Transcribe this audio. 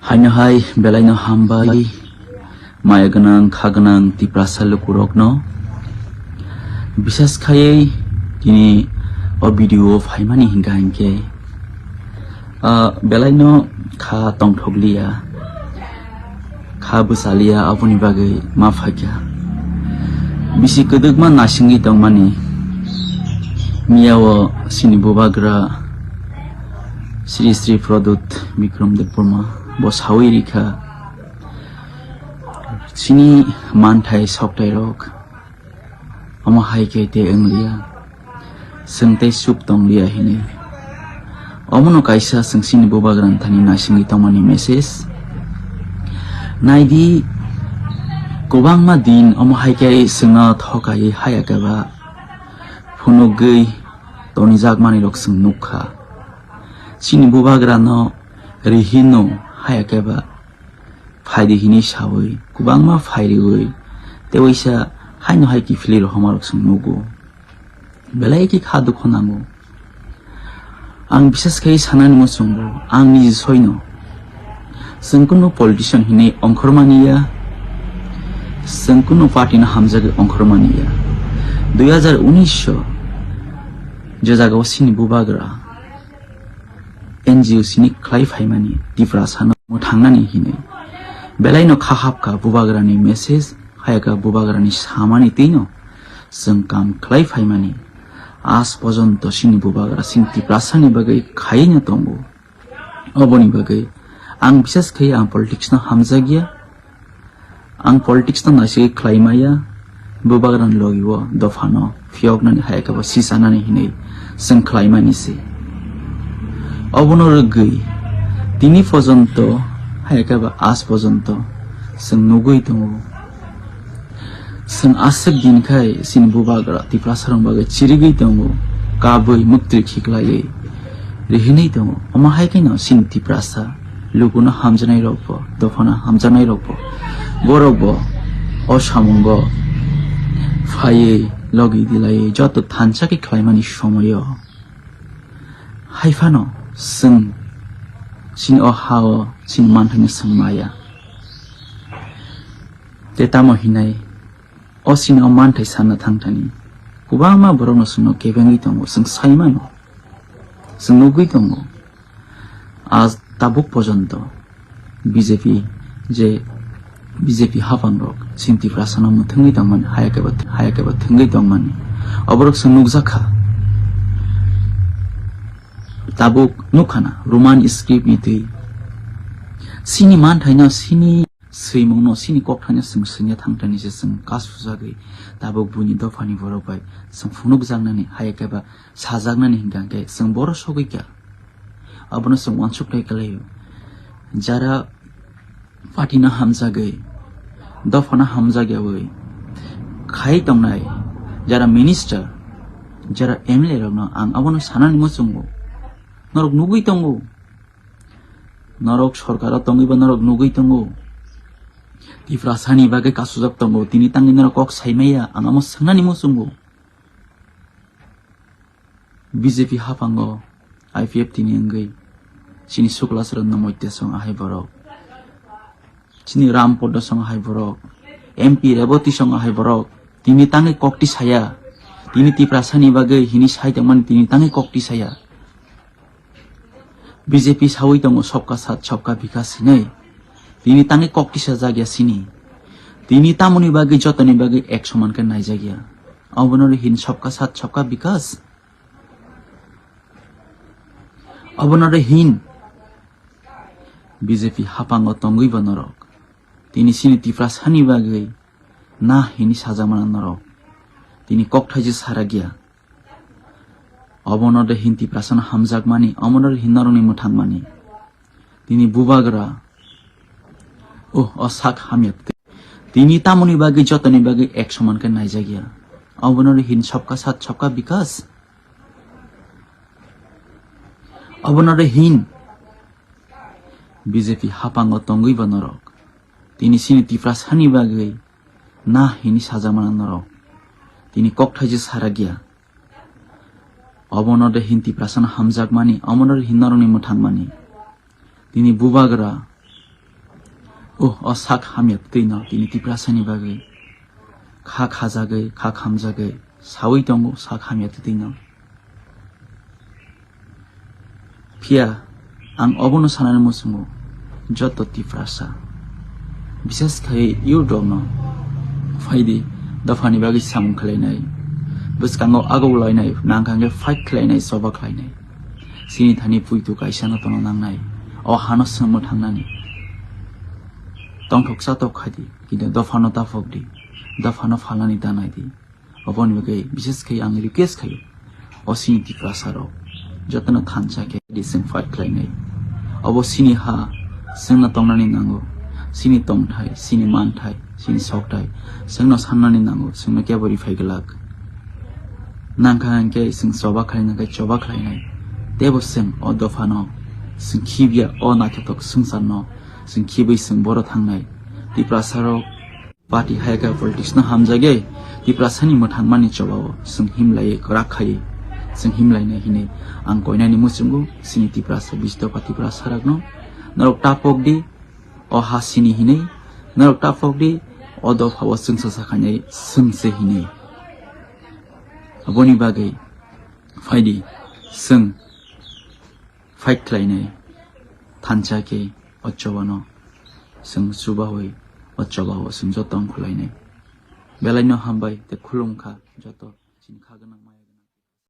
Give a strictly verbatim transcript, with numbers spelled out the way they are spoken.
Haino hai belaino hambai, maya gwnang, kha gwnang Tiprasa lukurokno. Bisas khaiwi tini o video o phaimani hinkha hinkhe, ah, belaino kha tongthokliya, kha bwchaliya, aboni bagwi ma phaikha. Bisi kwdwkma nasingwi tongmani. Miyao sini bubagra Sri Sri Pradyut Bikram Debbarma bo sawi rikha, chini manthai soktairok omo hai khe tei wngliya, chwng tei chup tongliya hinwi. Omono kaisa chwng chini bubagrani thani naisingwi tongmani message. Naidi, kwbangma din omo hai khe chwngno thokaiwi haya khe ba phunugwi tonijakmanirok chwng nukha. Chini bubagrano rihino haya khe ba phaidi hinwi sawi kwbangma phairiwi tei waisa haino hai kiphilwi rohomarok chwng nugo. Belai khe kha dukhu nango. Ang bisas khe sanani muchungo, ang niji soino. Chwng kunu politician hinwi ongkhormani ya, chwng kunu party no hamjagwi ongkhormani ya. Dui hazar unis o je jagao chini bubagra N G O sini khlai phaimani, Tiprasano mwthangnani hinwi. Belaino kha hapkha bubagrani message, hayakha bubagrani samani twino chwng kam khlai phaimani. Aaj pojonto chini bubagra chini Tiprasani bagwi khaino tongo. Oboni bagwi ang bisas khe ang politics no hamjakya. Ang politics no naisingwi khlai maya, bubagrani logi o dophano phiyoknani hai khe bo sichanani hinwi chwng khlai mani se. Obono rwgwi tini pojonto hai khe bo aaj pojonto chwng nugwi tongo. Chwng aswk din khai chini bubagra Tiprasarok bagwi chirigwi tongo, kabwi muktwi khiklaiwi rihinwi tongo. Omo hai kheno chini Tiprasa lukuno hamjaknairokbo, dophano hamjaknairokbo, borokbo o samungo phaiwi logi dilaiwi joto thansa khe khlaimani somoio hai phano chwng chini o ha-o chini manthaino chwng maya. Tei tamo hinai o chini o manthai sanna thangthani kwbangma borokno chwngno kebengwi tongo, chwng sai mano, chwng nugwi tongo. Aaj tabuk pojonto B J P je B J P haphangrok chini Tiprasano mwthangwi tongmani, haya khe bo, haya khe bo thwngwi tongmani. Oborok chwng nukjakha. Tabuk nukkhana Roman script ni twi chini manthaino, chini swimungno, chini kokthaino chwng swngya thangthani se chwng kasujagwi tabuk buini dophani borok bai chwng phunukjaknani, haya khe ba sajaknani hinkha khe chwng boro sogwi kha. Abono chwng uansuk tei kwlaio. Jara party no hamjagwi, dophano hamjakyawi khai tongnai jara minister, jara M L A rokno ang abono sanani muchungo. Norok nugwi tongo. Norok sorkaro tongwi bo norok nugwi tongo. Tiprasani bagwi kasujak tongo. Tini tangwi norok kok sai maya, ang amo swngnani muchungo. B J P haphango I P F T ni wngwi chini Suklaswrwng Nomoitya song ahai borok, chini Ram Podo song ahai borok, M P Reboti song ahai borok, tini tangwi kokti saya, tini Tiprasani bagwi hini sai tongmani tini tangwi kokti saya. B J P sawi tongo Sabka Saath Sabka Vikas hinwi, tini tangwi kokti sajak ya sini, tini tamoni bagwi jotoni bagwi ek soman khe naijak ya, obono hin Sabka Saath Sabka Vikas. Obono re hin B J P haphango tongwi bo norok. Tini chini Tiprasani bagwi na hini sajakmana norok. Tini kokthaiji sarakya. Obono re hin Tiprasano hamjakmani, omono re hin norokni mwthangmani. Tini bubagra. Oh, o sak hamya. Tini tamoni bagwi jotoni bagwi ek soman khe naijakya. Obono re hin Sabka Saath Sabka Vikas. Obono re hin B J P haphango tongwi bo norok. Tini chini Tiprasani bagwi na hini sajakmana norok. Tini kokthaiji sarakya. Obono de hin Tiprasano hamjakmani, omono de hin norokni mwthangmani. Tini bubagra. Oh, o sak hamya twino tini Tiprasani bagwi kha khajagwi, kha khamjagwi sawi tongo sak hamya twino. Phiya ang obono sanani muchungo joto Tiprasa, bises khai youth rokno phaidi dophani bagwi samung khlainai, bwskango aguk lainai, nangkha hwnkhe fight khlainai, choba khlainai. Chini thani puitu kaisa no tono nangnai. O hano chwngmo thangnani. Tongthok chatok khaidi, kintu dophano taphok di, dophano phalnani ta nai di. Oboni bagwi bises khai ang request khaio. O chini Tiprasa rok jotono thansa khe di chwng fight khlainai. Obo chini ha, chwngno tongnani nango. Chini tongthai, chini manthai, chini sokthai, chwngno sannani nango, chwngno kebo riphai glak. Nangkha hwnkhe chwng choba khlaina khe choba khlainai. Tebo chwng o dophano chwng khibya, o naithothok swngcharno chwng khibwi chwng boro thangnai. Tiprasa rok party hai khe politics no hamjagwi Tiprasani mwthangmani chobao chwng himlaiwi kwrak khaiwi chwng himlainai hinwi ang koinani muchungo chini Tiprasa, bish dopha Tiprasa rokno. Norok tapok di, o ha sini hinwi, norok tapok di, o dophao chwngsa sakhainai chwngse hinwi. Aboni bagwi phaidi chwng fight khlainai thansa khe o chobano chwng chubawi o chobao chwng joto wng khwlainai. Belaino hambai tei khulumkha joto chini kha gwnang maya.